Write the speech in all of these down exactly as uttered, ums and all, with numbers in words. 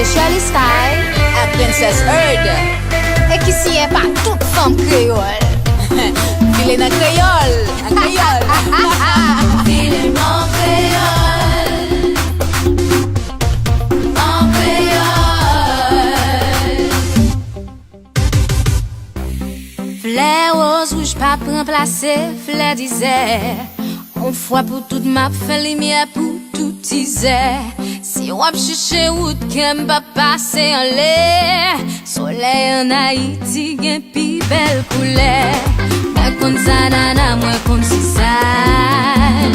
Shirley Sky ak Princess Heard. E ki siyen pa tout fanm kreyòl. File nan kreyòl, an kreyòl. File m an kreyòl, an kreyòl. Flè woz wouj p ap ranplase flè dizè. On fwa pou tout m ap fè limyè pou tout tizè. Si w ap chèche wout kè m p ap pase anlè. Solèy ann Ayiti gen pi bèl koulè. Mwen konn Zanana, mwen konn Sizàn.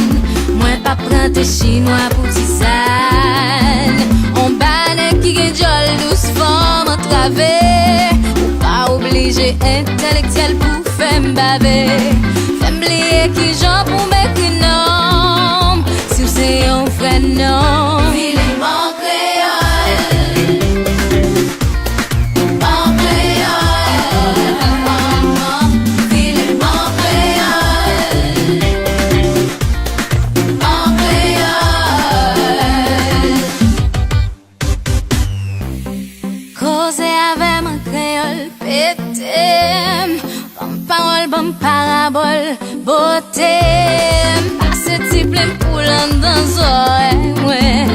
Mwen p ap prante chinwa pou tizàn. On banè ki gen djòl dous fanm antrave. Ou pa oblije entèlektyèl pou fè m bave. Fè m bliye kijan pou m ekri non m, si w se yon vrè nonm. File m an kreyòl, an kreyòl, file m an kreyòl, an kreyòl. Koze avè m an kreyòl, pete m. Ban m pawòl, ban m parabòl, bote m. Pase ti plim pou l anndan zòrèy mwen.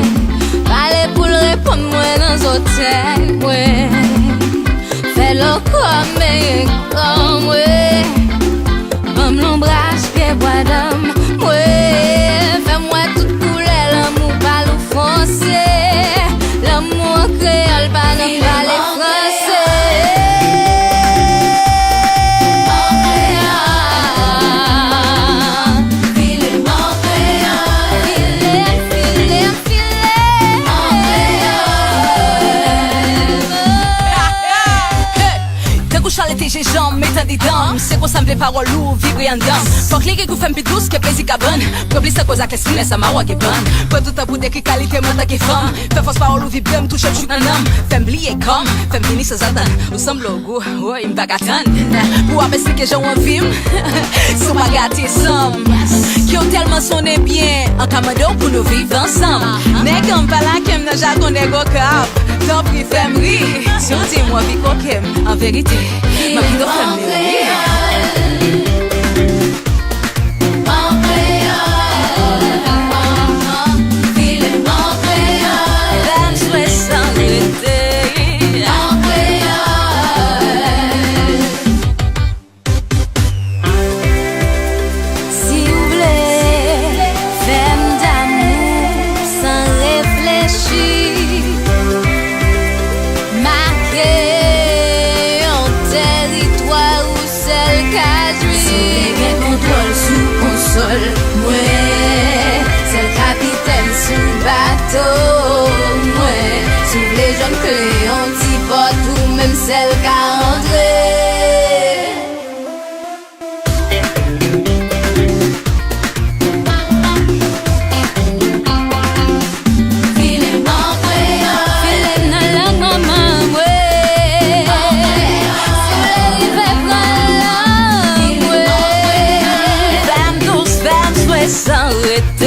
Pale pou l reponn mwen nan zòtèy mwen. Fè lòkò m benyen kò mwen. Ban m lonbraj pye bwa danm mwen. Fè m wè tout koulè lanmou pale w franse. Lanmou an kreyòl pa nan pale franse. File m an kreyòl. File m, file m, file m. Tankou chalè te jenjanm, metan dedan m. Se konsa m vle pawòl ou vibre anndan m. Fòk li gen gou fè m pi dous ke plezi kabann. Pran plis nan koz ak lespri, lè sa mawa gen bann. Pran tout tan pou dekri kalite m antanke fanm. Fè fòs pawòl ou vibre m, touche m jouk nan nanm. Fè m bliye kò m, fè m vini sanzatann. Ou sanble w gou, woy, m pa ka tann. Pou w ap esplike jan w anvi m, si w pa gate san m. Kè w tèlman sonnen byen, an ka mande w pou nou viv ansanm. Nèg an m pa lage m nan jagon nèg Okap. Tanpri, fè m ri. Si w di m w anvi koke m, an verite, m ap pito fè m meri. Fè m swe san rete. Si w vle fè m damou san reflechi, make yon tèritwa ou sèl ka jwi. Si w vle gen kontwòl sou konsòl mwen, sèl kapitèn sou bato mwen. Si w vle jwenn kle yon ti pòt ou menm sèl ka antre. File m an kreyòl. File m nan lang manman mwen. Si w vle rive pran lang mwen. Fè m dous, fè m swe san rete.